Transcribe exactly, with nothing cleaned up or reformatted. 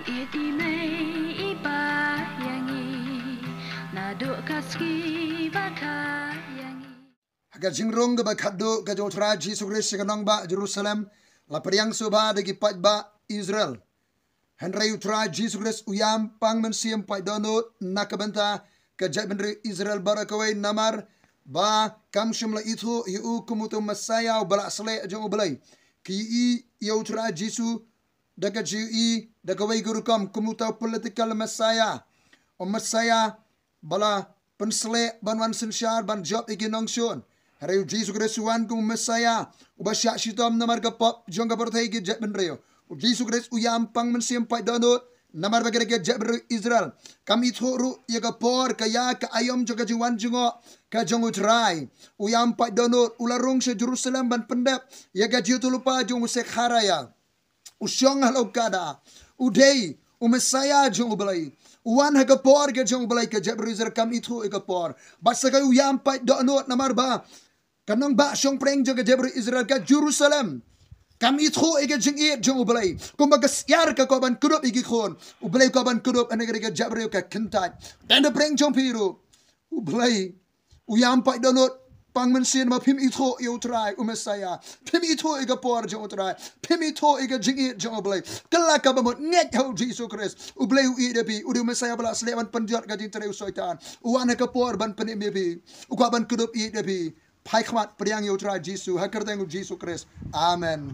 Ïeit i mei i pa ïa ngi, naduh ka sngi ba kha ïa ngi. Ha ka jingrung kaba khatduh ka jong U Trai Jisu Khrist sha ka nongbah Jerusalem, la pdiang sngewbha da ki paidbah Israel. Hynrei U Trai Jisu Khrist u ïam pang mynsiem paid dohnud na ka bynta ka jaitbynriew Israel baroh kawei, namar ba kam shym la ithuh ïa u kum uta u Messaïah uba la sleh jong U Blei. Ki ïohi ïa U Trai Jisu da ka jingïohi da kawei ka rukom kum uta u political Messiah, u Messiah ba la pynsleh ban wan synshar ban jop ïa ki nongshun. Hynrei U Jisu Khrist u wan kum u Messaïah uba shah shitom namar ka pop jong ka pyrthei, ki jaitbynriew. U Jisu Khrist u ïam pang mynsiem paid dohnud namar ba ka dei ka jaitbynriew Israel. Kam ithuh ruh ïa ka por, ka ïa, ka aïom jong ka jingwan jngoh ka jong U Trai. U ïam paid dohnud, u la rung sha Jerusalem ban pyndep ïa ka jingïathuhlypa jong u Sekhariah. U shong halor ka da, u dei u Messaïah jong U Blei. U wan ha ka por ka jong U Blei, ka jaitbynriew Israel kam ithuh ïa ka por. Bad sa ka u ïam paid dohnud namar ba ka nongbah shongpdeng jong ka jaitbynriew Israel ka Jerusalem kam ithuh ïa ka jingïeit jong U Blei. Kumba ka syiar ka kwah ban kdup ïa ki khun, U Blei u kwah ban kdup ïa ka jaitbynriew ka kyntait. Tang da pdeng jong phi ruh U Blei u ïam paid dohnud pang mynsiem ba phim ithuh ïa U Trai, u Messaïah. Phim ithuh ïa ka por jong U Trai. Phim ithuh ïa ka jingïeit jong U Blei. Kylla kaba mut, ngeit ha U Jisu Khrist. U Blei u ïeit ïa phi. U dei u Messaïah ba la sleh ban pynjot ka jingtrei u Soitan. U wan ha ka por ban pynim ïa phi. U kwah ban kdup ïeit ïa phi. Phai khmat, pdiang ïa U Trai Jisu ha ka kyrteng U Jisu Khrist. Amen.